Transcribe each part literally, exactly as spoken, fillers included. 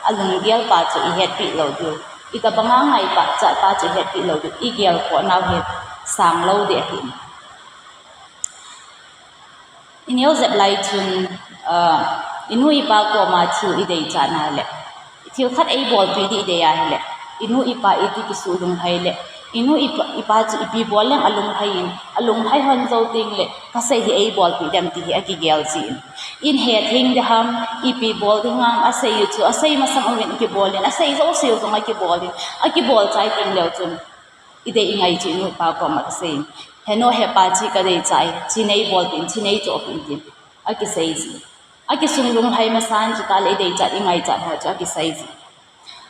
alunggel pa chu ihetpi lou diu. Itobanga ngai pa, cha pa chu ihetpi lou diu. Igel khoh nau hi sang lou ding ahi. Ineo jep lai chun, ah, inu ipa koma thil idei chan ahile, thil khat eibolpi ding idei ahile, inu ipa iti kisuh lunglhai le, inu ipa, ipa chu ipi bol leng alunglhai in, alunglhai hon jou teng le, kasei hi eibolpi dem ti hi akigel jin. Inhe theng ding ham, ipi bol ding ham, asei u chu, asei masang uvin kibol in, asei jouse u jong akibol in, akibol chai teng leu chun, idei ingai chu inu ipa koma kasei in. He nu he pa, chi kadei chai, chi neibolpi in, chi neichohpi in tin. Akisei ji. Akisung lunglhai masan chu tale idei chat ingai chat ho chu akisei ji.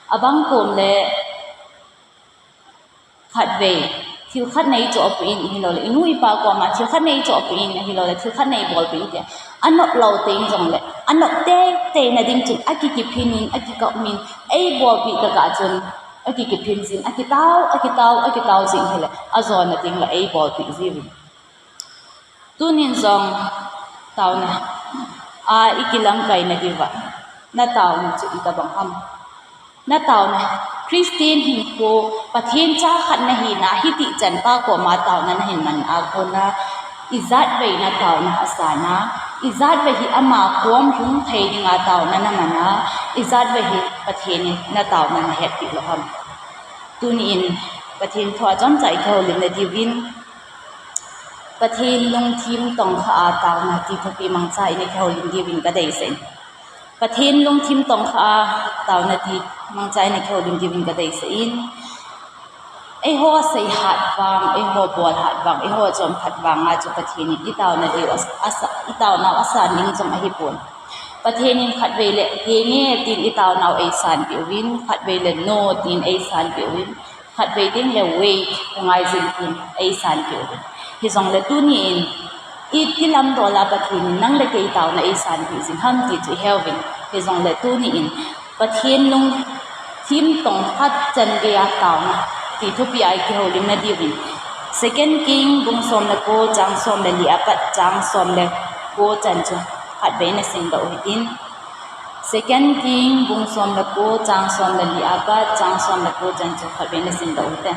Abang kom le khatvei, thil khat neichohpi in ahilou le, inu ipa koma thil khat neichohpi in ahilou le, thil khat neibolpi in tia. Anop lou teng jong le, anop teitei na ding chun akikiphin in, akikap min, eibolpi tah tah chun, akikiphin jin, akitao, akitao, akitao jin hile, ajona ding le eibolpi jiuvin. Tunin jong taona a ikilamkai na diuva, na taona chu itobang ham? Na taona, Christian hinkho, Pathen cha khat nahina, hiti chan pa koma taona nahin man a kona, ijat vei na taona asan a, ijat vei hi ama kom lhung thei dinga taona naman a, ijat vei hi Pathen in na taona nahetpi lou ham? Tunin Pathen thu a chomcha ikihoulim na diuvin, Pathen lungthim tongkha a taona ti thupi mangcha in ikihoulim diuvin kadeisah in. Pathen lungthim tongkha a taona ti mangcha in ikihoulim diuvin kadeisah in. Eiho seihat vang, eiho bolhat vang, eiho chomkhat vang a chu Pathen in itaona diu asa, asa, itaonau asan ding jong ahipon. Pathen in khatvei le, henge tin itaonau eisanpeh uvin, khatvei le no tin eisanpeh uvin, khatvei teng le wait, ngaijin tin eisanpeh uvin. Hijongle tunin, iti lamdol a Pathen in nang le kei taona eisanpeh jing ham ti chu iheuvin. Hijongle tunin, Pathen lungthim tongkha chan geiya taona ti thupi a ikihoulim na diuvin, Second King bung som le ko chang som le li apat chang som le ko chan chu khatvei nasimdoh u hitin. Second King bung som le ko chang som le li apat chang som le ko chan chu khatvei nasimdoh u hite.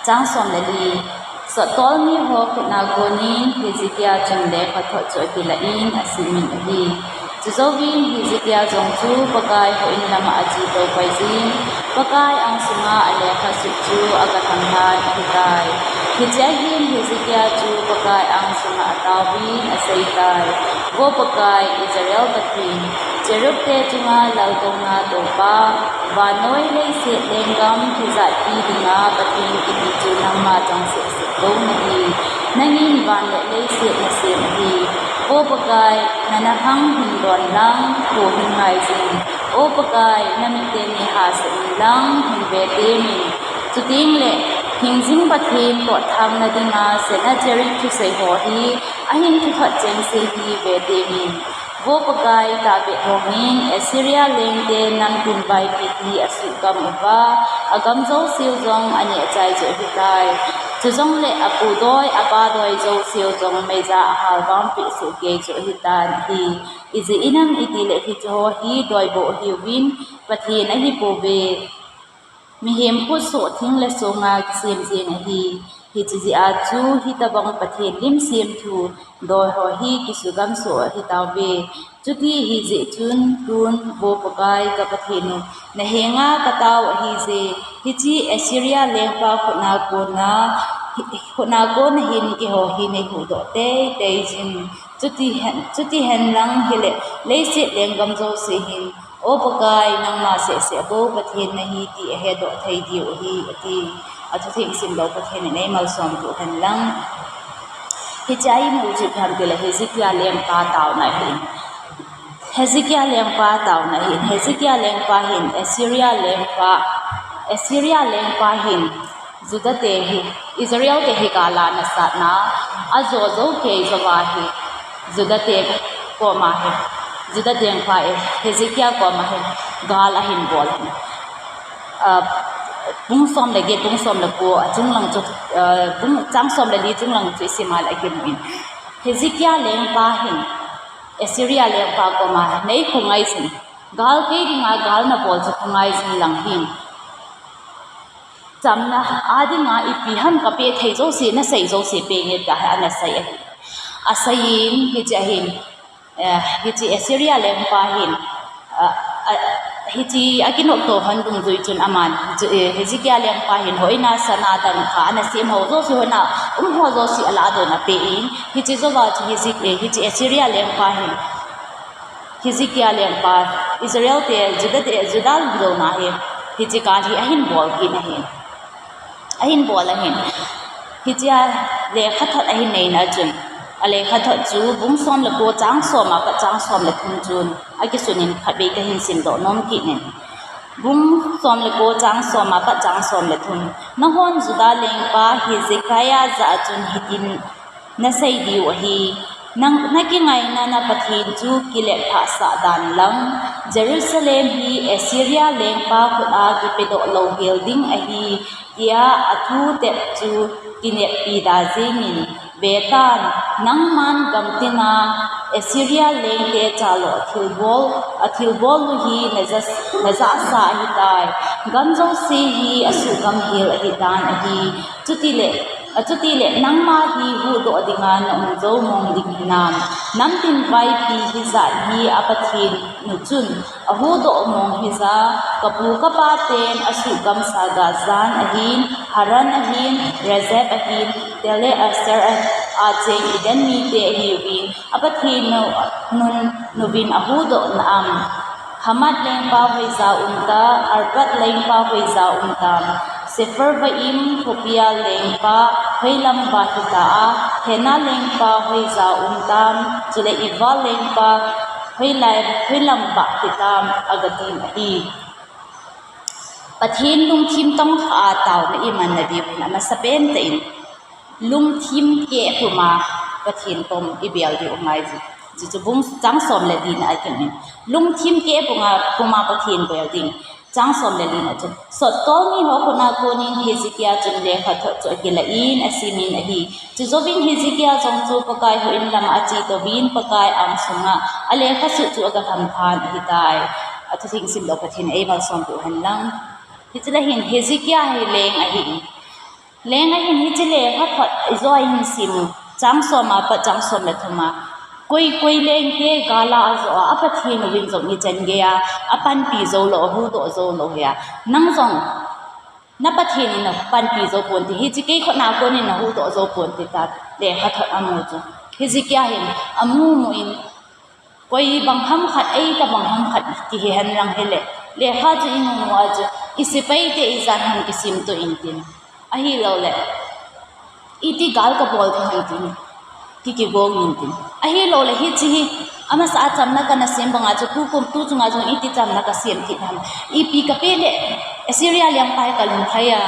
Chang som le li. Sottol miho khutna konin Hezekiah chun lekhathot chu akilah in asimin ahi. Chujouvin Hezekiah jong chu Pakai houin lama achetou paijin, Pakai angsunga alekhasoh chu agahthang lhan ahitai. Hichea hin Hezekiah chu Pakai angsunga ataovin aseitai, Vo Pakai, Israel Pathen, cherubte chunga laltouna toupa, vannoi leiset lenggam thejatpi dinga Pathen kiti chu nangma changseh seh bou nahi. Nangin van le leiset nasem ahi. O Pakai, nana hang hin don lang, kho hin ngaijin. O Pakai, namit teni hahsat inlang, hin vetemin. Chutengle, hingjing Pathen tohthangna dinga Sennacherib thusei ho hi, ahin thuthot chengse hi vetemin. Vo Pakai, tahbeh lhonin, Assyria lengte namtin vaipi hi asuhgam uva, agam jouseu jong anehchai joh ahitai. Chujongle apudoi, apadoi jouseu jong meija ahalvampeh sohkei joh ahitan ahi. Ijeh inem itile hicheho hi doiboh ahiuvin, Pathen ahipouve. Mihem khutsoh thing le songa kisem jeng ahi. Hiche jeh a chu hitobang Pathen lim semthu doiho hi kisuhgam soh ahitauve. Chuti ahijeh chun tun Vo Pakai ka Pathen u, nahenga katao ahije, hiche Assyria lengpa khutna kona, khutna kona hin keiho hi neihuhdoh teitei jin. Chuti hen, chuti henlang hile, leiset lenggam jouse hin, O Pakai, nangma sehseh bou Pathen nahi ti ahedoh thei diu ahi, ati. Athutheng simlou Pathen in eimalsom peh hen lang. Hichea imu chu ipi ham itile Hezekiah lengpa taona ahin. Hezekiah lengpa taona ahin. Hezekiah lengpa hin Assyria lengpa, Assyria lengpa hin Juda te hi, Israel te hi gala anasatna, ajo jou kei jouva hi, Juda te koma hi, Juda lengpa hi, Hezekiah koma hi, gal ahin bol ahi. Ah, bung som le get, bung som le ko, achung lang chu, ah, bung, chang som le li chung lang chu isim a le akimun. Hezekiah lengpa hin, Assyria lengpa koma, nei kho ngaijin. Gal kei dinga gal nabol chu kangai jing lang hin. Chamna a dinga ipi ham kapeh thei jouse, nasei jouse peh nge tia hi ana sei ahi. Aseiyin hiche ahin, eh, hiche Assyria lengpa hin, ah, ah, hiche akinopto hon dungjui chun aman, eh, Hezekiah lengpa hin hoina sana dangka ana sem ho jouse, hoina um ho jouse alah a don apeh in, hiche jouva chu Heze-, eh, hiche Assyria lengpa hin Hezekiah lengpa, Israel te, Judah te, Judah lhung jouna hi, hiche gal hi ahin bol kit ahin. Ahin bol ahin. Hichea lekhathot ahin neina chun, alekhathot chu bung som le ko chang som apat chang som le thum chun, akisunin khatvei kahin simdoh nom kit in. Bung som le ko chang som apat chang som le thum. Nahon Judah lengpa Hezekiah jah a chun hitin nasei diu ahi, nang, nakingaina na Pathen chu kiletphah sah dan lang, Jerusalem hi Assyria lengpa khut a kipedoh louhel ding ahi, tia athu tep chu kineppi da jengin, vetan, nangman gamtina Assyria lengte chalo athilbol, athilbol u hi najah, najahsa ahitai, gam jouse hi asuhgam hel ahitan ahi, chutile, Achutile, nangma hi huhdoh dinga naum jou mong ding hinam? Namtin vaipi hijat hi a Pathen nu chun ahuhdoh mong hija, kapu kapa ten asuhgamsa gah jan ahin, Haran ahin, Rezeph ahin, Telharsar a, acheng Eden mite ahiuvin, a Pathen nu, nun, nuvin ahuhdoh na am? Hamath lengpa hoija umtam, Arpad lengpa hoija umtam, Sepharvaim khopia lengpa hoilam bah hita a, Hena lengpa hoija umtam, chule Ivah lengpa hoilai, hoilam bah hitam, agatin ahi. Pathen lungthim tongkha a taona iman nadiuvin amasapen tah in, lungthim keh puma Pathen kom ibel diu angai ji. Chuchu bung chang som le lina a kimin. Lungthim keh puma, puma Pathen bel ding. Chang som le lina chu. Sottol miho khut a konin Hezekiah chun lekhathot chu akilah in asimin ahi. Chujouvin Hezekiah jong chu Pakai houin lama ache touvin Pakai angsunga alekha sut chu agalham phan ahitai. Athutheng simdoh Pathen in eimalsom peh u hen lang. Hiche lai hin Hezekiah hi leng ahin. Leng ahin hiche lekhathot ijo a ihin sim u. Chang som apat chang som le thum a. Koi, koi lengte gal a ajoh a, a Pathen uvin jong ichan geiya apanpi joulou, ahuhdoh joulou hia. Nang jong, na Pathen in napanpi jou ponte, hiche kei khut a konin nahuhdoh jou ponte tia lekhathot amu chu. Hezekiah hin amu mu in, koi bang ham khat, eitobang ham khat kihe hen lang hile, lekha chu imu mu a chu, isepaite ijat ham kisemto intin. Ahilouleh, iti gal kabol ding ham tin, ki, kigong intin. Ahilouleh, hiche hi, amasa a chamna kana sem banga chu, tukum, tu chunga jong iti chamna kasem kit ham. Ipi kapeh le, Assyria lengpa hi kalhung thei a,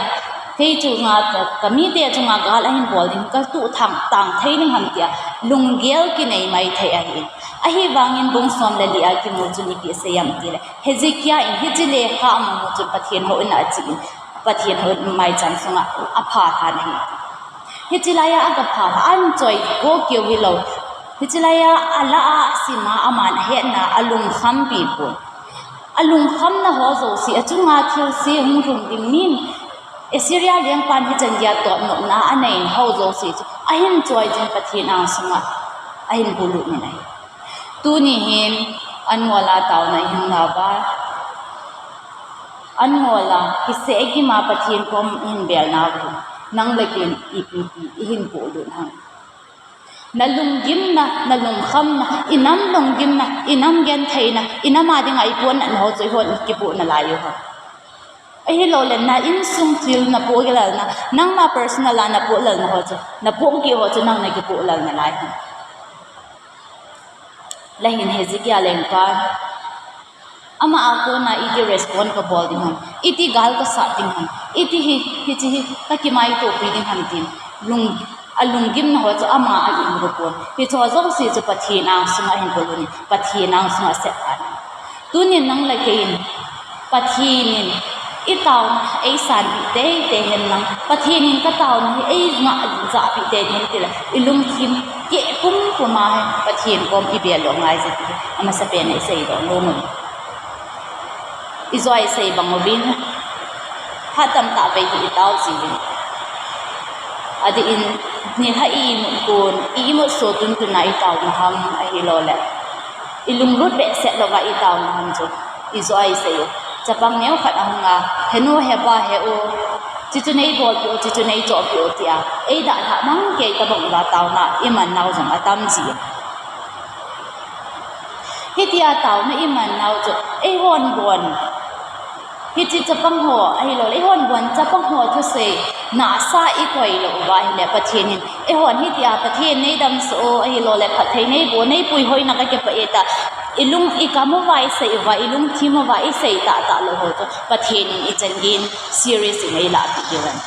kei chunga ka, kamite chunga gal ahin bol ding, katuh thang, tang thei ding ham tia, lunggel kinei mai thei ahi. Ahivangin bung som le li a kimu chun ipi asei em itile, Hezekiah in hiche lekha amu mu chun Pathen houin a achen, Pathen houin maichang sunga apha lhan ahi. Hiche laiya agapha lhan, ahin choi go keu hilou. Hiche laiya alah a asima aman ahetna alungkhampi pon. Alungkhamna ho jouse, achunga thilse hung lhung ding min, Assyria lengpan hichan geiya totnopna anei ho jouse chu ahin choi jin Pathen angsunga ahin bulut in ahi. Tuni hin anngol a taona ihin nauva, anngol a kiseh gima Pathen kom ihin bel nauva, nang le kein ipi ti ihin polut ham? Na lunggimna, na lungkhamna, inam lunggimna, inam gentheina, inam a dinga ipohnatna ho chu eihon kipoh nalai u ham? Ahilouleh na insung thil napoh lelna, nangma personal a napoh lelna ho chu, napoh gih ho chu nang nakipoh lel nalai ham? Lahin Hezekiah lengpa, ama a kona iti respond kabol ding ham, iti gal kasat ding ham, iti hi, hiche hi kakimaitopi ding ham tin, lung, alunggimna ho chu ama a imu pon. Hicheho jouse chu Pathen angsunga ahin bol un, Pathen angsunga asep phan. Tunin nang le kein, Pathen in itaona eisanpeh teitei hen lang, Pathen in kataona hi eingah jahpeh teitei hen tile, ilungthim keh pumpuma hi Pathen kom ibel u angai ji ti hi amasapen a iseidoh nom u ahi. Ijoi sei bang uvin, phat tamtah vei hi itao jiuvin. Adeh in, nilhah i imut kon, i imut so tuntun a itaona ham ahilou le, ilunglut behseh louva itaona ham chu ijoi sei u. Chapang neo khat ahung a, "He nu, he pa, he u, chuchu neibolpeh u, chuchu neichohpeh u," tia eidalhah mang kei tabang uva taona iman nau jong atam ji. Hitia taona iman nau chu eihon bon, hiche chapang ho ahilou le, eihon bon chapang ho thusei nasa ikoi lou uva ahile, Pathen in eihon hitia Pathen neidamsah o ahilou le, phatthei neiboh, neipuihoina kakipah e tia ilung ikam uva isei uva, ilungthim uva isei tahtah lou ho chu Pathen in ichan gei in serious in eilahpeh diu ahi.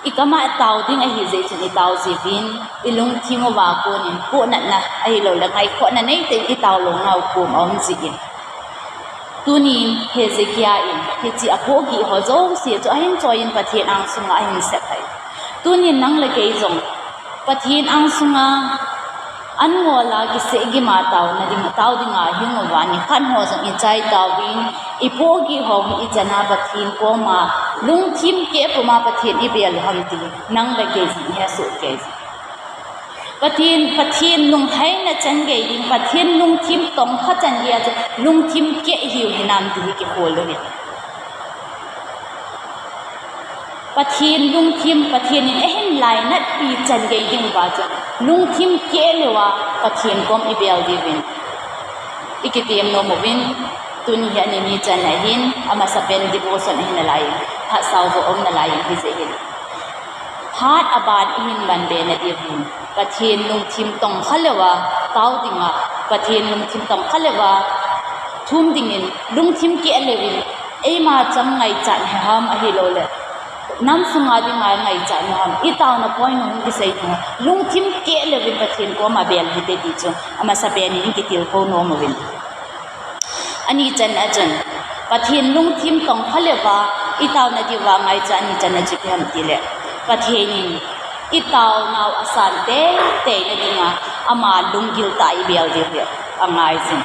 Ikam a tao ding ahi jeh chun itao jiuvin, ilungthim uva konin, pohnatna ahilou le, ngaikhohna neitah in itao lou nau kom aum jin. Tunin Hezekiah in hiche apohgih ho jouse chu ahin choi in Pathen angsunga ahin sep ahi. Tunin nang le kei jong Pathen angsunga an ngol a kiseh gim a taona ding, tao dinga hing uva, nikhat ho jong ichai tauvin, ipohgih ho hi ichan a Pathen koma lungthim keh puma Pathen ibel u ham ti nang le kei jong ihesoh kei. Pathen, Pathen lunglhaina chan gei ding, Pathen lungthim tongkha chan gei a chu lungthim keh hiu hinam ti hi kikhol u ahi. Pathen lungthim, Pathen in eihin lainatpi chan gei ding uva chu lungthim keh leuva Pathen kom ibel diuvin ikitem nom uvin, tuni hi ani ni channa ahin, amasapen devotion ahi nalai in, phatsau joh um nalai in, hijeh hin phat aban ihin manbe nadiuvin, Pathen lungthim tongkha leuva tao dinga, Pathen lungthim tongkha leuva thum dingin, lungthim keh leuvin, eima chang ngaichat hi ham ahilou le, nam sunga dinga ngaichat na ham, itaona point hung kisei dinga, lungthim keh leuvin Pathen koma bel hite ti chu amasapen in kitilkhou nom uvin. Ani channa chun, Pathen lungthim tongkha leuva itaona diuva ngaichat ani channa chu ipi ham tile, Pathen in itaonau asan teitei na dinga ama lunggil tah a ibel diu hi angaijin.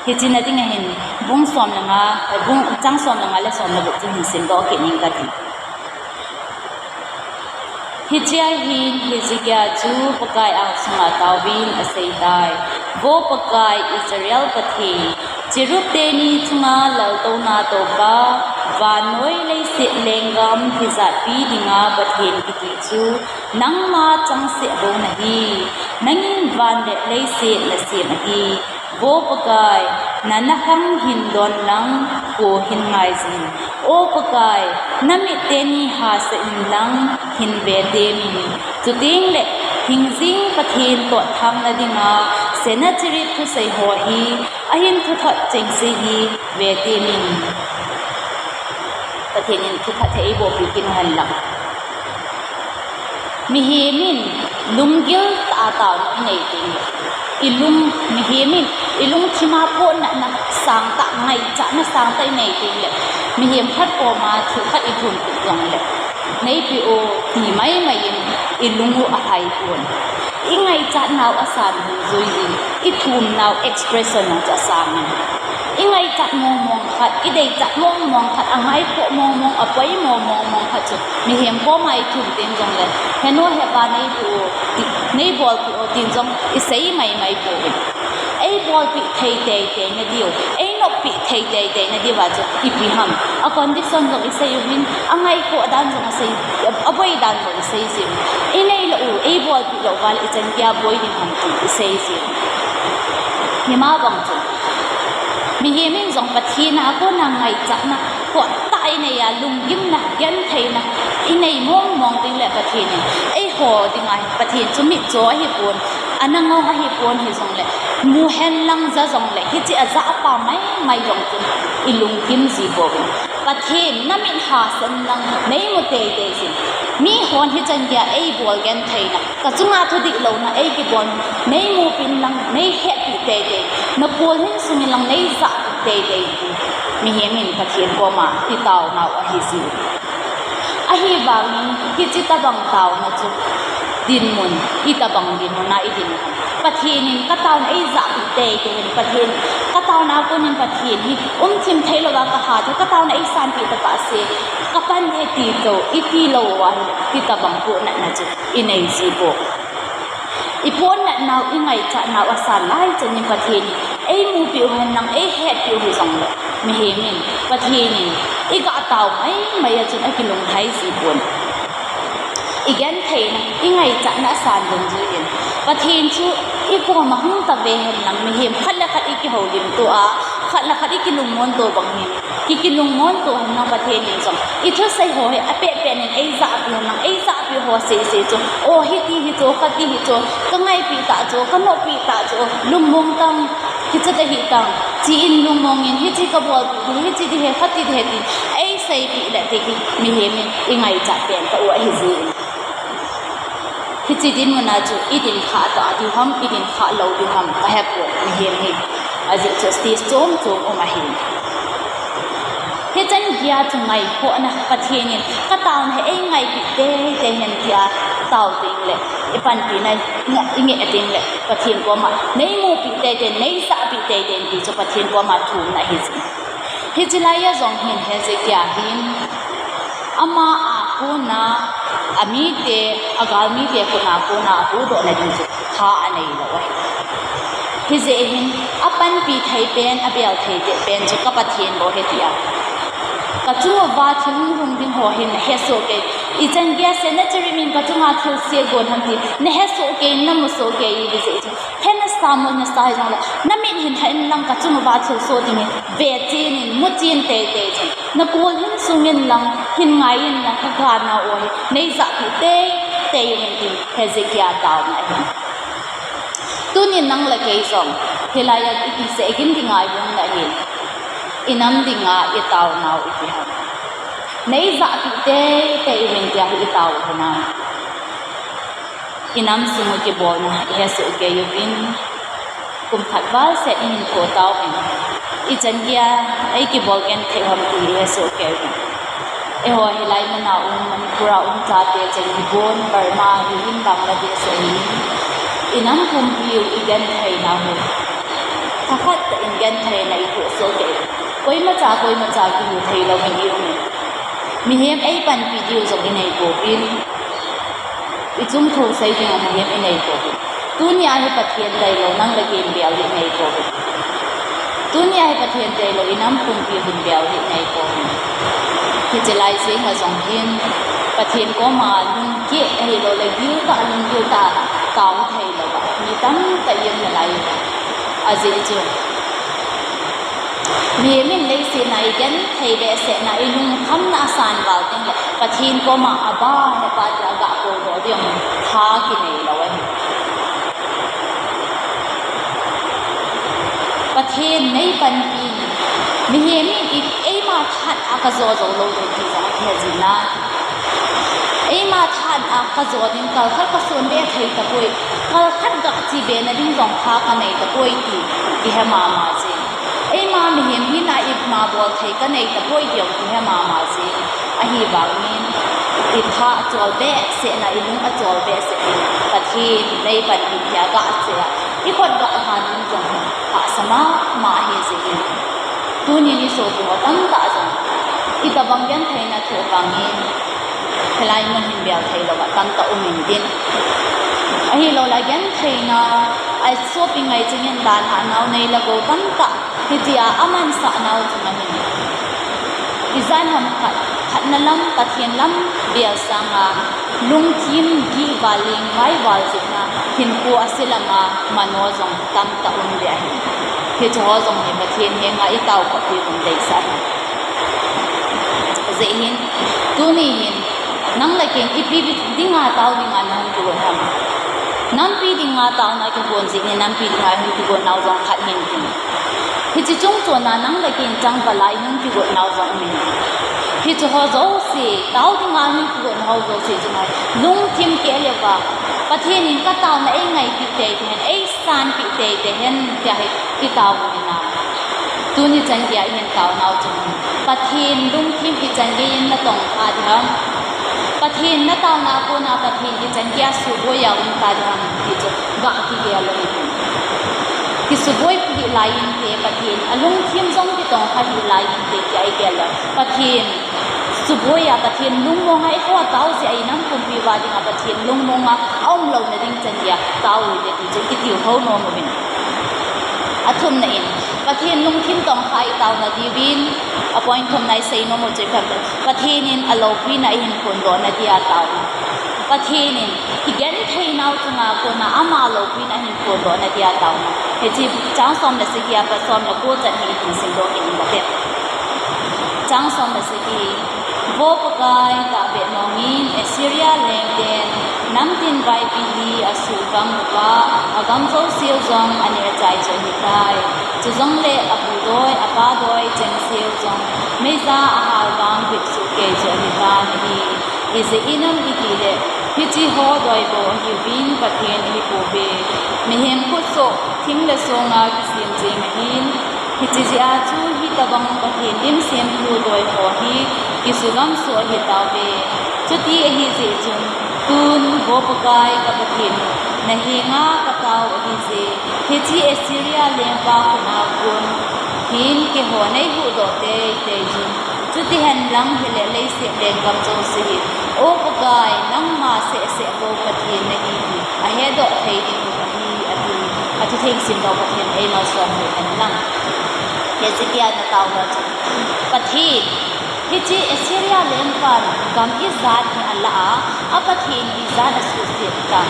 Hiche na dinga hin bung som le nga, bung, chang som le nga le som le gup chu hin simdoh kit ning kati. Hichea hin Hezekiah chu Pakai angsunga taovin aseitai, Vo Pakai Israel Pathen, cherub teni chunga laltouna toupa, vannoi leiset lenggam hijatpi dinga Pathen kiti chu nangma changseh bou nahi, nangin van le leiset nasem ahi. Vo Pakai, nana khang hin don lang, kho hin ngaijin. O Pakai, namit teni hahsa inlang, hin vetemin. Chutengle, hingjing Pathen tohthang na dinga, Sennacherib thusei ho hi, ahin thuthot chengse hi, vetemin. Pathen in thupha thei eibohpi kit hen lang. Mihem in lunggil tah a taona inei teng, ilung, mihem in ilungthima pohnatna sangtah, ngaichatna sangtah inei tengle, mihem khat koma thil khat ithum kit jongle, neipe o ti maimai in ilung u alhai pon. Ingaichatnau asan dungjui in, ithumnau expression jong chu asang in. Ingaichat mongmong khat, ideichat mongmong khat, angaikhoh mongmong, apoimo mongmong khat chu mihem koma ithum teng jongle, He nu, he pa, neipe o, ti, neibolpeh o, tin jong isei maimai pouvin. Eibolpeh thei teitei nadiu, einoppi thei teitei nadiuva chu ipi ham? A condition jong isei uvin, angaikhoh dan jong asei, aboi dan jong isei jiuvin. Inei lou u, eibolpeh lou uva le ichan geiya boi ding ham ti isei jiuvin. Hima bang chu, mihem in jong Pathen a kona ngaichatna, kottah inei a, lunggimna, gentheina inei mongmong tengle Pathen in eiho dinga Pathen chu mitcho ahipon, ana ngong ahipon hijongle, muhen lang ja jongle, hiche ajah pa maimai jong chun ilungkim ji pouvin. Pathen namit hahsa inlang, neimu teitei jin. Mihon hichan geiya eibol gentheina, kachunga thudih louna eikibol, neimupin lang, neihetpeh teitei, nakol hinsungin lang neijahpeh teitei, mihem in Pathen koma itaonau ahiji. Ahivangin hiche tobang taona chu dinmun, itobang dinmun a idin u ham? Pathen in kataona eijahpeh teitei in, Pathen, Taona a konin Pathen hi umthim thei louva kahat u, ka taona eisanpeh tah tah se, kapan e ti lou, iti lou uva hi, ti tabang pohnatna chu inei ji poi. Ipohnatnau, ingaichatnau asan lai chanin Pathen in eimupi u henlang, eihetpi u hijongle, mihem in, Pathen in, iga tao maimai a chun akilungthai ji pon. Igentheina, ingaichatna asan dungjui in, Pathen chu ikoma hung tave henlang, mihem khat le khat ikihoulimto a, khat le khat ikilungmonto bang hin, ki, kilungmonto henlang Pathen in jong, ithusei ho hi apehpeh in eijahpi henlang, eijahpi ho seisei chu, o hiti hichu, khati hichu, kangaipi tah chu, kanopi tah chu, lungmong tang, hichu tahih tang, chi in lungmong in, hiche kabolpi hi, hiche ti hi, khati ti hi tin, eiseipeh le ti hi, mihem in ingaichat pen tah u ahi jin. Hiche dinmun a chu idin khah tah diu ham, idin khah lou diu ham, kahepon, mihem hi. Ajeh chu stage chom chom um ahi. Hichan geiya chu ngaikhohna, Pathen in, ka taona hi eingaipi teitei hen tia tao tengle, ipanpina, inge tengle, Pathen koma, neimupi teitei, neijahpi teitei ti chu Pathen koma thumna ahi jin. Hiche laiya jong hin Hezekiah hin, ama a kona, amite, agalmite kona, kona ahuhdohna ding chu tha aneilou ahi. Hijeh hin, apanpi thei pen, abel thei teh pen chu ka Pathen bou ahi tia, kachunguva thil hung lhung ding ho hin nahesoh kei, ichan geiya Sennacherib in kachunga thilse agon ham ti nahesoh kei, namusoh kei, hijeh chun, he nasa mo nasa hijongle, namit hin lha inlang kachunguva thilsoh ding hi vechen in, muchen teitei chun, nakol hin sung inlang, hin ngai inlang, kaganau hi neijahpi teitei uvin tin Hezekiah taona ahi. Tunin nang le kei jong, hilaiya ikiseh gin dinga iumna hi, inam dinga itaonau ipi ham? Neijahpi teitei uvin tia hi itao u hinam? Inam sung u kibolna ihesoh kei uvin, kum khat val seh ihin thou tauvin, ichan geiya eikibol genthei u ham ti ihesoh kei uvin. Eiho hilai muna um, Manipur a um chate cheng hibon, Burma hihin, Bangladesh hihin, inam pumpi u igentheina u, thakhat tah in gentheina ithoh soh kei. Koimacha, koimacha kimu theilou in ium in. Mihem eipanpi diu jong inei pouvin. Ichung thou sei dinga mihem inei pouvin. Tunia hi Pathen tailou nang le kei in bel ding inei pouvin. Tunia hi Pathen tailou inam pumpi hung bel ding inei pouvin. Hiche lai jenga jong hin, Pathen koma lungkeh ahiloule giltah, lunggil tah a tao theilouva mi tamtah ium nalai. Ajeh chu mihem in leiset a igenthei behsehna, ilungkhamna asan val tengle, Pathen koma Abba, Hepa tia ga koudoh ding tha kinei lou ahi. Pathen neipanpin, mihem in i, eima thahat a kajo jou lou ding ti jong akihe jin a, eima thahat a kajo ding, kalkhat kason be thei tapoi, kalkhat ga che bena ding jong tha kanei tapoi ti kihe mama jin. Eima mihem hina ima bol thei kanei tapoi ti jong kihe mama jin. Ahivangin, itha achol behsehna, ilung achol behseh in, Pathen neipanpin tia ga che a, ikhut ga lhan ding jong hahsa mama ahi jeh in, tunin isopiho tamtah jong itobang gentheina thoh vangin, hilai mun hin bel theilouva tamtah um intin, ahiloule gentheina, asopi ngai chengin dan a nao nei le gou tamtah hitia amansah nau chunga hin, ijat ham khat, khatna lam, Pathen lam bel sanga, lungthim gihval, lengvai val jeh a hinkho ase lama mano jong tamtah um ding ahi. Hicheho jong hi Pathen henga itao khop diuvin deisah ahi. Ajeh hin, tuni hin, nang le kei in ipi dinga tao dinga nahung kigot ham? Nampi dinga taona kigon jeh in nampi dinga hung kigot nau jong khat hin tin, hiche chungchona nang le kei in changval a ihung kigot nau jong um in, hicheho jouse, tao dinga hung kigot nau jouse chunga lungthim keh leuva, Pathen in kataona eingaipi teitei hen, eisanpi teitei hen tia hi itao u hinam? Tuni chan geiya ihin taonau chun, Pathen lungthim ichan geiyin natong tading ham? Pathen nataona kona Pathen ichan geiya suhboiya um tading ham ti chu ga kigel u hitin. Kisuboi hih lai inte Pathen, alungthim jong kitongkha hih lai inte tia igel le. Pathen suboi a, Pathen lungmong a eiho tao jeh a inam pumpi uva dinga Pathen lungmong a aum louna ding chan geiya tao u hite ti chu kitilkhou nom uvin. Athumna in, Pathen lungthim tongkha a itao nadiuvin, a point thumna isei nom u chu ipi ham itile, Pathen in aloupina eihin phondoh na dia taona. Pathen in igenthei nau chunga kona ama loupina ahin phondoh na dia taona. Hiche chang som le sagi a pat som le ko chan hi ihin simdoh kit inge. Chang som le sagi. Vo Pakai, tahbeh mongin Assyria lengten namtin vaipi hi asuhvang uva, agam jouseu jong aneh chai chu ahitai. Chujongle apu doi, apa doi, cheng seu jong meija ahal vang vipsuh kei chu ahitan ahi. Ijeh inem itile, hiche ho doi bou ahiuvin Pathen ahipouve. Mihem khutsoh, thing le songa kisem jeng ahin, hiche jeh a chu hitobang Pathen lim semthu doi ho hi kisugam soh ahitauve. Chuti ahijeh chun, tun, Vo Pakai ka Pathen, nahenga katao ahije, hiche Assyria lengpa khut a kon hin keiho neihuhdoh teitei jin. Chuti henlang hile leiset lenggam jouse hi, O Pakai, nangma sehseh bou Pathen nahi hi ahetdoh thei ding u ahi, ati. Athutheng simdoh Pathen in eimalsom hen lang. Hezekiah in ataona chu, Pathen, hiche Assyria lengpan gam ijat hi alah a, a Pathen ijat asuhset tam?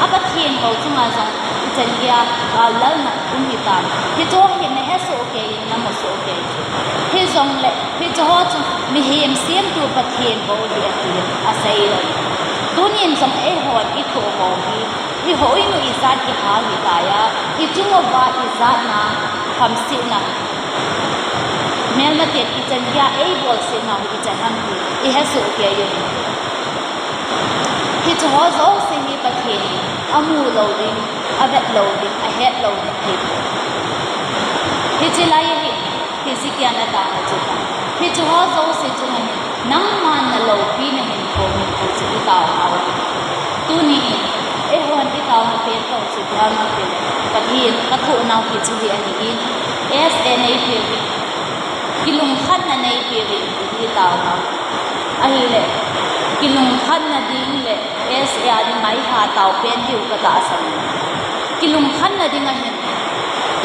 A Pathen bou chunga jong ichan geiya gallalna um hitam? Hicheho hi nahesoh kei in, namu soh kei. Hijongle hicheho chu mihem semtu Pathen bou ahi atin asei lou. Tunin jong eihon ithoh ho hi, ihou inu ijat kihal hitai a, ichung uva ijatna hamsetna, melmaten ichan geiya eibolsetnau hi ichan ham ti ihesoh kei u hite. Hicheho jouse hi Pathen in amu lou ding, avet lou ding, ahet lou ding ahipoi. Hiche lai ahi, Hezekiah in ataona chu, hicheho jouse chunga hin nangman naloupina hin phongin ti chu itaonau ahi. Tuni in eihon itaona pen tou chu ipi ham itile, Pathen, kathohnau hiche hi ahin, S A neipeuvin, kilungkhatna neipeuvin ti hi itaonau. Ahile, kilungkhatna ding le S A a dinga ihatao pen diu katahsan. Kilungkhatna dinga hin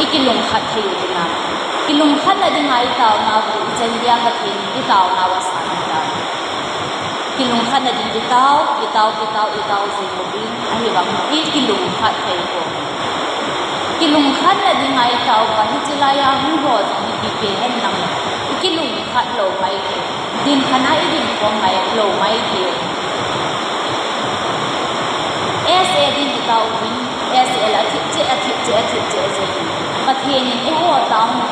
ikilungkhat thei u dinga, kilungkhatna dinga itaonau hi ichan geiya Pathen in itaonau asan hitai. Kilungkhatna ding itao, itao, itao, itao jing uvin, ahivangin ikilungkhat thei u. Kilungkhatna dinga itao uva hiche laiya hung ho jong hi ipi pen hen lang, ikilungkhat lou mai thei, dinkhana idinkhom mai lou mai thei. S A din itao uvin, S A la athip cheh, athip cheh, athip cheh jeh in, Pathen in eiho taona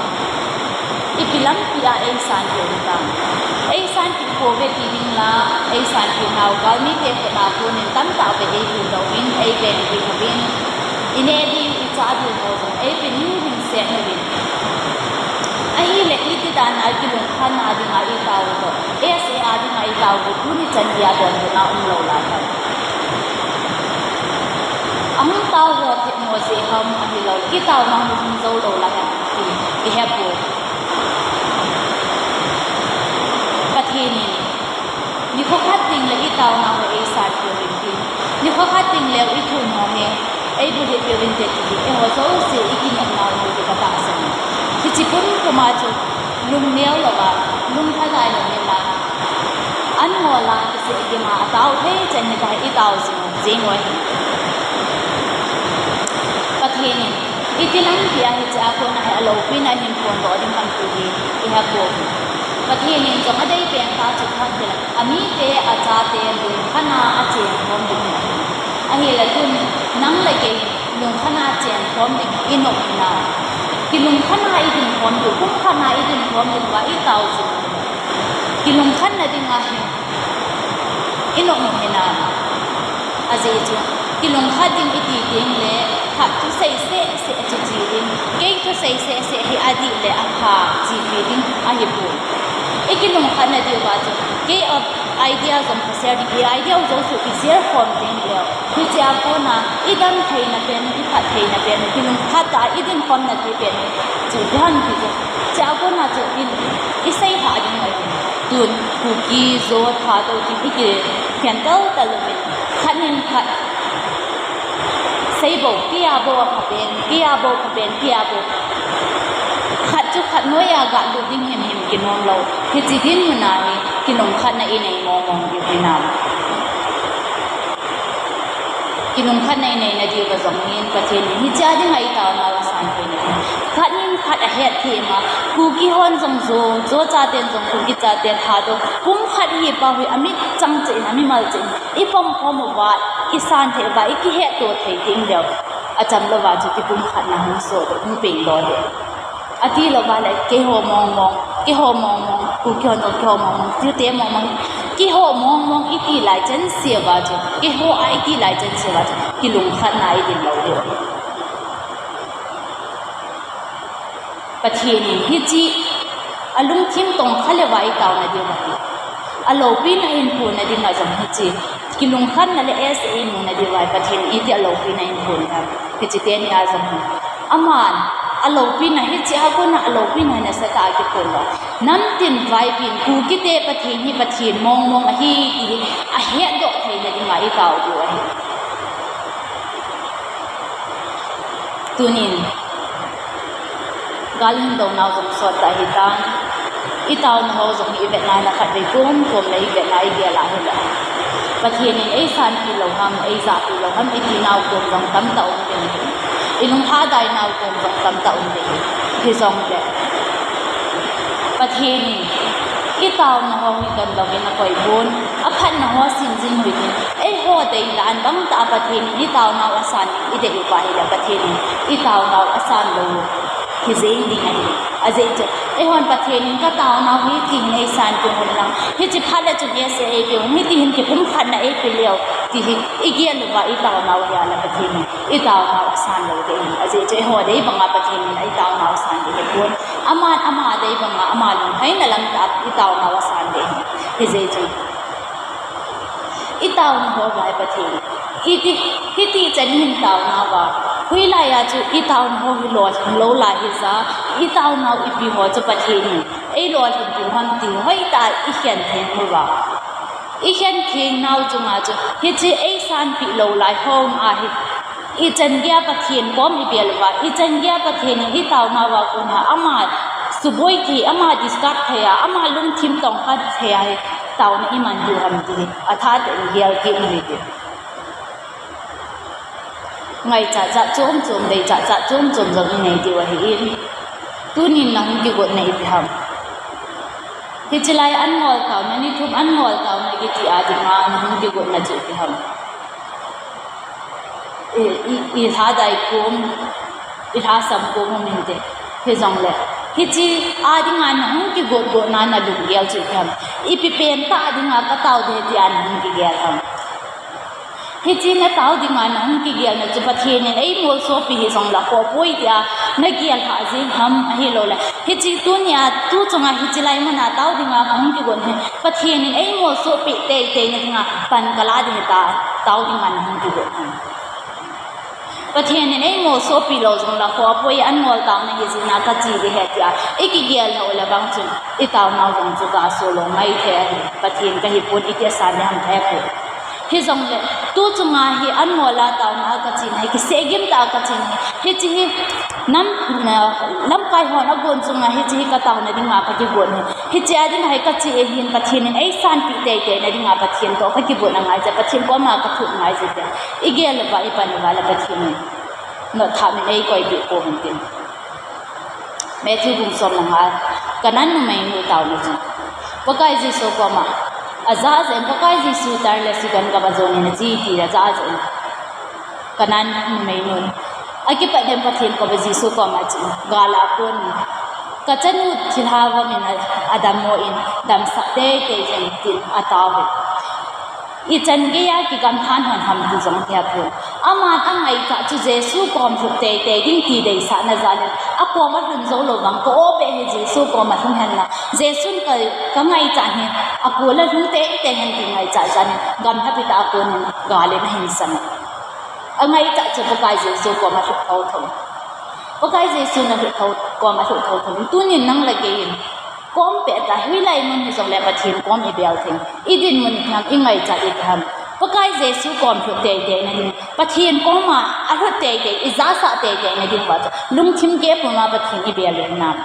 ipi lampia eisanpeh u hitam? Eisanpeh pouve ti ding la, eisanpeh nau galmite khut a konin tamtah vei eihildoh uvin, eiveng ding uvin, ineh diu, ichah diu ho jong eipeh u hung set uvin. Ahile iti dan a kilungkhatna dinga itao u toh, S A a dinga itao u hi tuni chan geiya donbutna umlou lai ham? Ahung tao ho themmo jeh ham ahilou, itaona hi hung jou lou lai ham ti ihepoi. Pathen in nikho khat tengle itaonau hi eisanpeh uvin tin, nikho khat tengleu ithum ho hi eibulhit peh uvin te ti hi eiho jouse ikinepnau ahi ti katahsan e. Hiche pumpuma chu lungneo louva, lungthim a ilouvin lang, anmol a kiseh gim a atao thei chan hitia hi itao jing jeng u ahi. Pathen in iti lampia hichea kona hi aloupina ahin phondoh ding ham ti hi ihepoi. Pathen in jong adei pen tah chu khat hile, amite, achate lungkhatna a chenkhom ding ahi. Ahile tun nang le kei in lungkhatna chenkhom ding inop hinam? Kilungkhatna idinkhom diu, pumkhatna idinkhom diu va itao jing u kilungkhatna dinga hin inop u hinam? Ajeh chu kilungkhat ding iti tengle, khat thusei sehseh chu che ding, kei thusei sehseh hi adih le apha chepi ding ahipoi. I kinungkhat nadiu va chu, kei a idea jong ka share ding, kei idea u jouse ki share khom ding leu. Hichea kona, i dam theina pen, i phat theina pen, kinungkhat a i dinkhom na thei pen chu, ipi ham ti chu. Chea kona chu i, i seilha ding ahi. Tun, Kuki, Zo, Thadou, tin i kikhen taltal uvin. Khat in khat. Sei bou, kei a bou a pha pen, kei a bou pha pen, kei a bou. Khat chu khat noiya ga lut ding himhim kinom lou. Hiche dinmun a hi, kinungkhatna i nei mong mong diu hinam. Kinungkhatna i nei nadiu va jong hin Pathen in hichea dinga i taonau asan thei nadiu. Khat in khat ahet thei ma, Kuki hon jong Zo, Zo chaten jong Kuki chate Thadou, pumkhat hi pau hi amit chang cheh in, amimal cheh in, i pom khom uva, i san thei uva, i kihetto thei ding leu. Acham louva chu kipumkhatna hung sodoh, hung pengdoh ding. Ati louva le, keiho mong mong, keiho mong mong, Kuki hon jong keiho mong mong, Zote mong mong, keiho mong mong i ti lai chan seuva chu, keiho a i ti lai chan seuva chu, kilungkhatna i din lou diu. Pathen in hiche a lungthim tongkha leuva i taona diu ahi. A loupina hin phuna dinga jong hiche kilungkhatna le asa i muna diu ahi, Pathen in iti a loupina hin phun ham. Hiche teni a jong hi. Aman a loupina hichea kona a loupina nasatah a kiphun lou. Namtin vaipin Kukite Pathen hi Pathen mong mong ahi ti hi ahetdoh theina dinga i tao diu ahi. Tunin, gal hin dounau jong sot tah ahitan, i taona ho jong hi i vetna na khatvei kom kom le i vetna i gel a hile, Pathen in ei sanpeh lou ham, ei japeh lou ham, i tinau kom jong tamtah um ding ahi. I lunglhadainau kom jong tamtah um ding ahi. Hijongle Pathen in i taona ho hi donbangin akoi pon, aphatna ho simjing u hitin, eiho deidan bangtah a Pathen in i taonau asan ding i dei uva ahile Pathen in i taonau asan lou hi jeng ding ahi. Ajeh chu, eihon Pathen in ka taonau hi hiti hin ei sanpeh un lang, hiche phat le chun asa eipeh un, hiti hin kipumkhatna eipeh leu, ti hi i gel uva i taonau hi ahile Pathen in i taonau asan lou ding ahi. Ajeh chu eiho dei banga Pathen in i taonau asan ding ahipon. Aman ama dei banga ama lunglhaina lam tah a i taonau asan ding ahi. Hijeh chun i taona ho hi Pathen, hiti, hiti chan in taonauva, hoilai a chu i taona ho hi lolhing lou lai hija, i taonau ipi ho chu Pathen in ei lolhinpeh u ham ti hoitah a i khen theng uva, i khen thengnau chunga chu hiche ei sanpeh lou lai ho a hi ichan geiya Pathen kom i bel uva, ichan geiya Pathen in i taonauva kona ama suboi thei, ama disturb thei a, ama lungthim tongkha thei a hi taona i man diu ham ti hi athah tah in gel kit u hite. Ngaichat jat chom chom, deichat jat chom chom jong i nei diu ahin, tunin na hung kigotna ipi ham? Hiche lai an ngol taona, ni thum an ngol taona kiti a dinga na hung kigotna chu ipi ham? I, i, i lhadai kom, i lhasam kom um inte. Hijongle, hiche a dinga na hung kigot gotna na lunggel chu ipi ham? Ipi pentah a dinga ka tao ding tia na hung kigel ham? Hiche na tao dinga na hung kigelna chu Pathen in ei molsopi hijongle khoh poi tia na gel lhah jeng ham, ahiloule hiche tunia, tu chunga hiche lai muna tao dinga ka hung kigot hi Pathen in ei molsopi teitei na dinga pan ka la ding ahi ta, tao dinga na hung kigot hi. Pathen in ei molsopi lou jongle khoh poi, an ngol taona hijeh a ka che ding ahi tia i kigel lhah ule vang chun i taonau jong chu ga so lou ngai thei ahi. Pathen ka hipon iti asan ding ham ka hepoi. Hijongle, tu chunga hi an ngol a taona a ka chena hi, kiseh gim tah a ka chena hi, hiche hi nam, na, lamkai hon agon chunga hiche hi ka taona dinga ka kigon hi. Hichea dinga hi ka che ahin, Pathen in ei sanpeh teitei na dinga Pathen toh ka kibot angai jeh, Pathen koma ka thum angai jeh tia i gel uva, i pan uva le Pathen in notthap in ei koipeh pou hen tin. Matthew bung som le nga, Canaan numeinu taona chu. Pakai Jesu koma, ajah jeh in, Pakai Jesu, tar le sudan kava jon in ache ti ajah jeh in, Canaan numeinun, akipat in Pathen koma Jesu koma achen, gal a kon in, ka chanu thilha vom in a, adammo in, damsah teitei jeng in tin atao e. Ichan geiya kigamthan hon ham ti jong hia pon. Aman angaichat chu Jesu kom lhut teitei ding ti deisahna jal in, akom alhun jou lou vang, ka-o beh hi Jesu kom alhung hen lang, Jesun ka, kangaichat hi akol alhung teitei hen ti ngaichat jal in, gamlhapi tah a konin gal in ahin sang. Angaichat chu Pakai Jesu kom alhut thotho. Pakai Jesun alhut tho, kom alhut thotho. Tunin nang le kei in, kom peh tah, hoilai mun hijongle Pathen kom ibel thei. Idinmun ipi ham, ingaichat ipi ham, Pakai Jesu kom lhut teitei na ding, Pathen koma alhut teitei, ijahsah teitei na ding uva chu, lungthim keh puma Pathen ibel u hinam.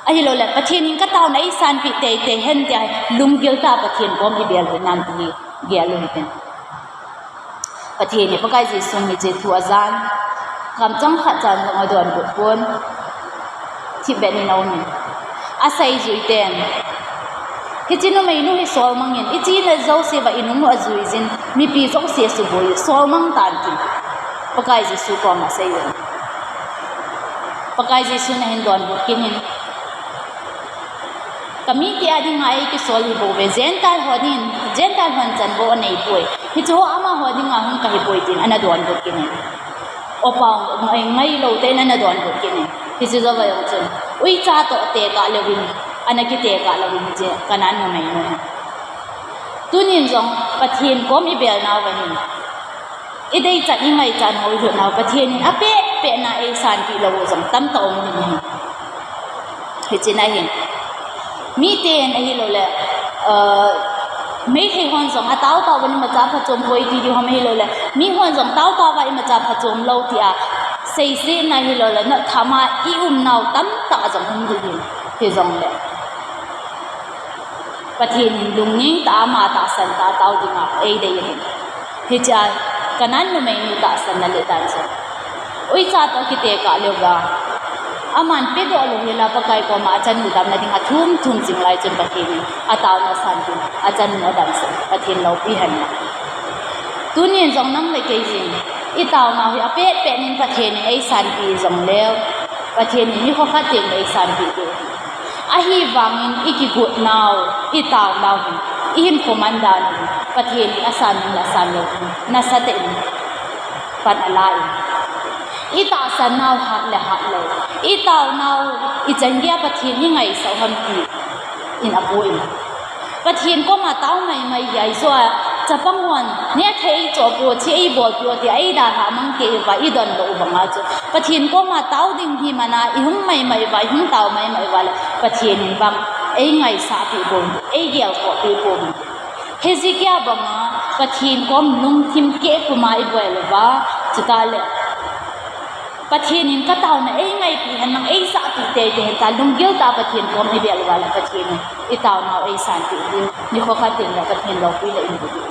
Ahilouleh, Pathen in kataona eisanpeh teitei hen tia, lunggil tah a Pathen kom ibel u hinam ti hi gel u hitin. Pathen in Pakai Jesu hiche thu ajan, kamchang khat chan jong adonbut pon, thipbeh in aumin. Aseijui ten, hiche numeinu hi solmang in, ichena jouse uva inung u ajui jin, mipi jouse asuboi, solmang tan tin, Pakai Jesu koma asei in. Pakai Jesun ahin donbut kit in, kamite a dinga eikisol hibouve, Gentile hon in, Gentile hon chan bou aneipoi. Hiche ho amaho dinga hung kahipoi tin, ana donbut kit in. Opa, ngai, ngailou tah in ana donbut kit in. Hiche jouva jong chun, uicha toh tekah leuvin, ana kitekah louvin hiche Canaan numeinu hi. Tunin jong Pathen kom ibel nauva hin, ideichat ingaichat ho ilhut nau, Pathen in apehpeh na eisanpeh lou u jong tamtah um in ahi. Hiche na hin, miten ahilouleh, uh, Meitei hon jong ataotao uva imacha phachom poi ti ding ham ahilouleh, mihon jong taotao uva imacha phachom lou tia seisetna ahilouleh, notthama i-um nau tamtah jong um ding ahi. Hijongle, Pathen in lungning tah a ama tahsan tah a tao dinga eidei ahi. Hichea Canaan numeinu tahsanna le dan chu, uicha toh kitekah leuva, aman pedoh lou hela Pakai koma achanu damna dinga thum thum jing lai chun Pathen in ataona asanpeh in, achanu adamsah in, Pathen loupi hen. Tunin jong nang le kei jin, itaonau hi apehpeh in Pathen in eisanpeh jongleu, Pathen in nikho khat tengle eisanpeh diu ahi. Ahivangin ikigot nau, itaonau hi, ihinkho man dan hi, Pathen in asan in asan lou hi, nasatah in pan ala in. Itahsan nau hat le hat lou, itaonau, ichan geiya Pathen ingaisah u ham ti in apoi. Pathen koma tao maimai hi Aijua chapang hon, nehthei eichoh peh o, thi eibolpeh o tia eidalhah mang kei uva, idondoh u banga chu, Pathen koma tao ding hi mana ihung maimai uva, ihung tao maimai uva le Pathen in vang eingaisahpeh pouvin, eigelkhohpeh pouvin. Hezekiah banga Pathen kom lungthim keh puma ibel uva, chutah le Pathen in kataona eingaipeh henlang, eisahpeh teitei hen tia lunggil tah a Pathen kom ibel uva le Pathen in itaonau eisanpeh diu, nikho khat tengle Pathen loupi le inbu diu.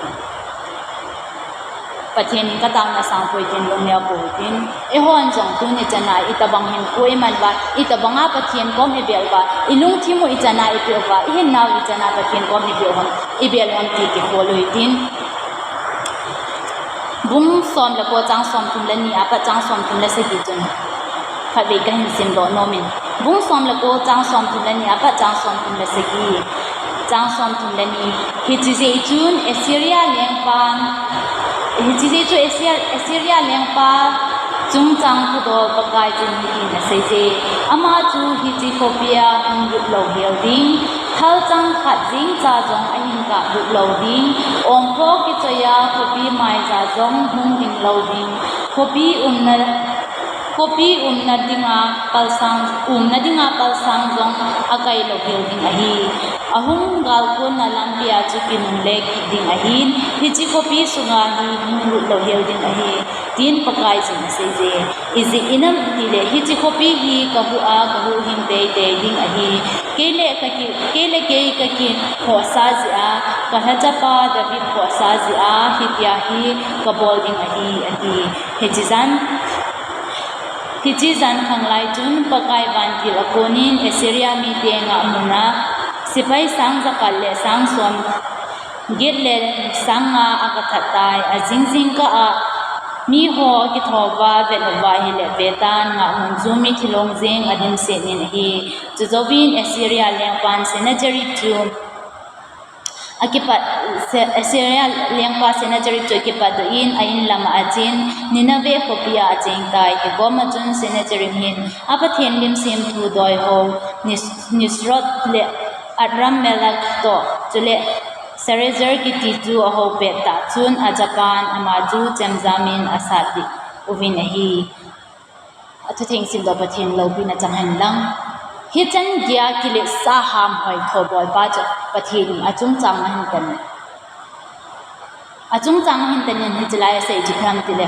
Pathen in kataona sangpoi tin lungneo pou hitin. Eihon jong tuni chana itobang hinkho iman uva, itobanga Pathen kom ibel uva, ilungthim u ichan a ipeh uva, ihinnau ichan a Pathen kom ibel u ham, ibel u ham ti kikhol u hitin. Bung som le ko chang somthum le ni apat chang somthum le sagi chun khatvei kahin simdoh nomin. Bung som le ko chang somthum le ni apat chang somthum le sagi, chang somthum le ni. Hiche jeh chun Assyria lengpan, hiche jeh chun Assyria, Assyria lengpa chungchang thudol Pakai chun hitin aseije, ama chu hiche khopia hung lut louhel ding, thalchang khat jengcha jong ahin kap lut lou ding, ompho kichoiya khopi maija jong hung ding lou ding, khopi umna, khopi umna dinga palsang, umna dinga palsang jong akai louhel ding ahi. Ahung galkonna lampia chu kinungle kit ding ahin, hiche khopi sunga hi hung lut louhel ding ahi, tin Pakaiyin aseije. Ijeh inem itile hiche khopi hi kahuh a, kahuhhing teitei ding ahi. Kei le kaki, kei le kei kakikhohsah jeh a, kalhachapa David khohsah jeh a, hitia hi kabol ding ahi, ati. Hiche jan, hiche jan khanglai chun Pakai vantil akonin Assyria mite ngahmuna sepai sang jakhat le sang som get le sang nga akathat tai. Ajing jingkah a miho akithouva avet uva ahile, vetan, ngahmun chu mithi long jeng adimset in ahi. Chujouvin Assyria lengpan Sennacherib chu Akipat, Se-, Assyria lengpa Sennacherib chu akipat doh in, a in lama achen, Nineveh khopia acheng tai. Hikoma chun Sennacherib hin a Pathen lim semthu doiho, Nis-, Nisroch le Adrammelech toh, chule Sharezer kiti chu ahou pet tah chun, achapan ama chu chemjamin asat deh uvin ahi. Athutheng simdoh Pathen loupina chang hen lang. Hichan geiya kiletsah ham hoitho bolpa chu Pathen in achungchang ahin tan. Achungchang ahin tan in hiche lai asei chu ipi ham tile,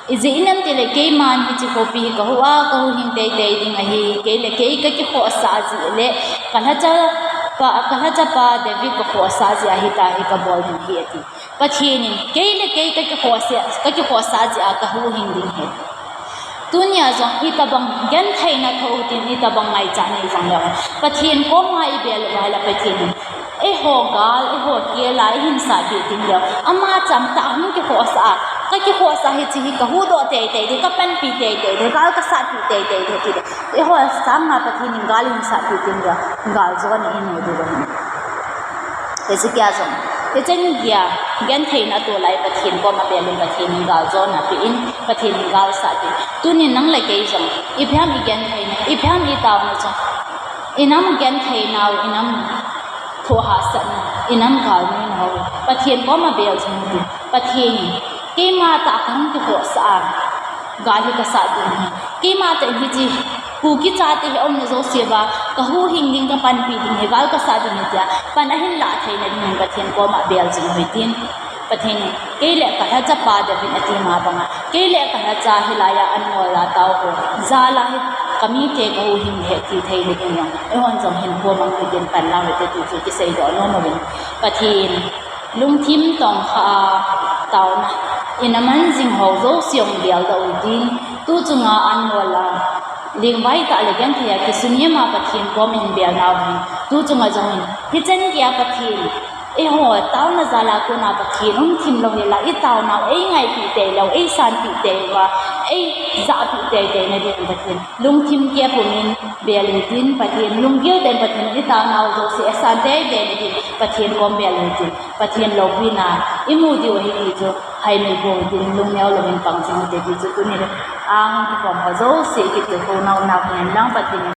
ijeh inem tile, keiman hiche khopi hi kahu a, kahuhhing teitei ding ahi, kei le kei kakikhohsah jeh le, kalhachapa, kalhachapa David kakhohsah jeh a hitia hi kabol ding ahi ati. Pathen in, kei le kei kakikhohsah, kakikhohsah jeh a kahuhhing ding ahi. Tunia jong itobang gentheina thoh utin, itobang ngaichat nei jong leu hen, Pathen koma ibel uva ahile Pathen in, eiho gal, eiho kel a eihinsahpeh ding leu, ama changtah hung kikhohsah a, kakikhohsah hiche hi kahuhdoh teitei ding, kapanpi teitei ding, gal kasatpeh teitei ding ti le, eiho sanga Pathen in gal eihinsahpeh ding leu, galjona ino diu ahi. Hezekiah jong, hichan geiya gentheina atoh lai Pathen koma abel in Pathen in galjona ape in, Pathen in gal asatpeh in. Tunin nang le kei jong, ipi ham igentheina, ipi ham itaona jong, inam gentheinau, inam thohhahsatna, inam galneinau, Pathen koma abel jing utin, Pathen in, keima tah kahung kikhohsah a, gal hi kasat ding ahi. Keima tah in hiche Kuki chate hi aumna jouse uva kahuhhing ding, kapanpi ding ahi, gal kasat ding ahi tia pan ahin lah theina dingin Pathen koma abel jing uhitin. Pathen in, kei le kalhachapa David ati ma banga, kei le kalhacha hilaiya anngol a taoho jal a hi kamite kahuhhing ding ahi ti theina ding jong eihon jong hinkho mang uhitin, pan lang uhite ti chu kiseidoh nom uvin. Pathen lungthim tongkha a taona, ina man jing ho jouse hung geldoh uhitin, tu chunga anngol a lengvai tah le genthei a kisumil a Pathen koma hin belnau hin, tu chunga jong hin, hichan geiya Pathen, eiho taona jal a kona Pathen umthim lou hel a, itaonau eingaipeh teilou, eisanpeh tei uva, eijahpeh teiteina dingin Pathen lungthim kep pumin bel uhitin, Pathen lunggil tah in Pathen itaonau jouse asan teiteina dingin Pathen koma bel uhitin, Pathen loupina imu diu ahi ti chu haimil pou hitin, lungneo louvin pang jing uhite ti chu tuni a hung kikhom ho jouse kitoh khonau na hen lang Pathen